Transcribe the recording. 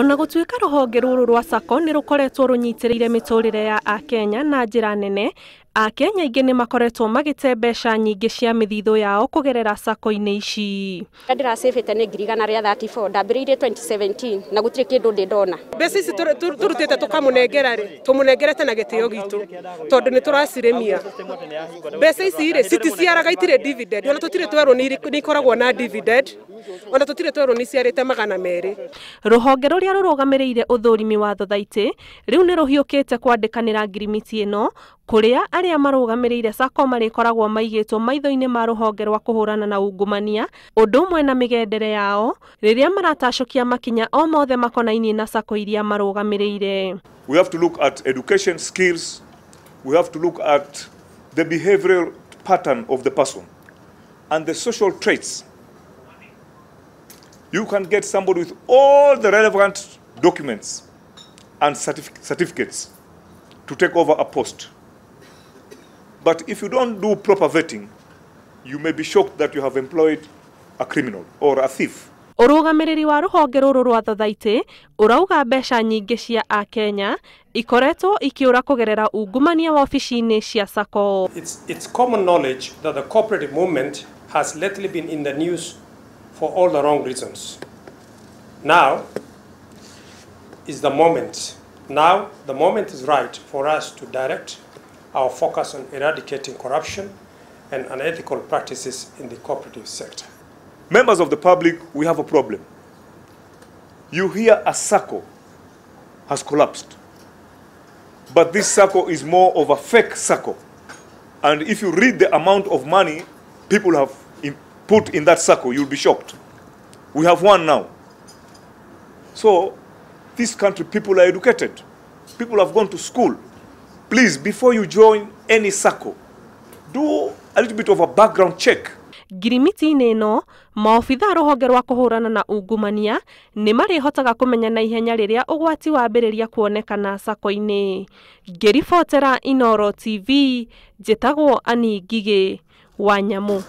Ona gũtuĩka rũhonge rũrũ rwa SACCO nĩ rũkoretwo rũnyitĩrĩire mĩtũrĩre ya Akenya na njĩra nene, Akenya aingĩ nĩ makoretwo magĩte mbeca nyingĩ cia mĩthithũ yao kũgerera SACCO-inĩ ici. Ndĩracĩbĩte nĩ 134,000, ndambĩrĩirie 2017 na gũtirĩ kĩndũ ndĩ ndona. Mbeca ici tũrutĩte tũkamũnengera rĩ, tũmũnengerete na gĩtĩo gitũ tondũ nĩ tũracirĩmia. Mbeca ici rĩ citiciaraga, itirĩ dividend, ona tũtirĩ twerwo nĩ ikoragwo na dividend, ona tũtirĩ twerwo nĩ ciarĩte 200. Rũhonge rũrĩa rũrũgamĩrĩire ũthũrimi wa thothaitĩ rĩu nĩ rũhiũkĩte kwandĩkanĩra ngirimiti ĩno kũrĩa arĩa marũgamĩrĩire SACCO marĩkoragwo maigĩtwo maitho-inĩ ma rũhonge rwa kũhũrana na ungumania ũndũ ũmwe na mĩgendere yao rĩrĩa maratacũkia makinya o mothe makonainie na SACCO iria marũgamĩrĩire. We have to look at education skills, we have to look at the behavioral pattern of the person and the social traits. You can get somebody with all the relevant documents and certificates to take over a post. But if you don't do proper vetting, you may be shocked that you have employed a criminal or a thief. Ũrũgamĩrĩri wa rũhonge rũrũ rwa thothaitĩ ũrauga mbeca nyingĩ cia Akenya ikoretwo ikĩũra kũgerera ungumania wabici-inĩ cia SACCO. It's common knowledge that the cooperative movement has lately been in the news for all the wrong reasons. Now is the moment. Now the moment is right for us to direct our focus on eradicating corruption and unethical practices in the cooperative sector. Members of the public, we have a problem. You hear a SACCO has collapsed, but this SACCO is more of a fake SACCO. And if you read the amount of money people have put in that SACCO, you'll be shocked. We have one now. So, this country, people are educated. People have gone to school. Please, before you join any SACCO, do a little bit of a background check. Ngirimiti-inĩ ĩno maobitha rũhonge rwa kũhũrana na ungumania nĩ marĩhotaga kũmenya na ihenya rĩrĩa ũgwati wambĩrĩria kuonekana SACCO-inĩ. Ngĩribotera Inooro TV, njĩtagwo Annie Ngigĩ wa Nyamũ.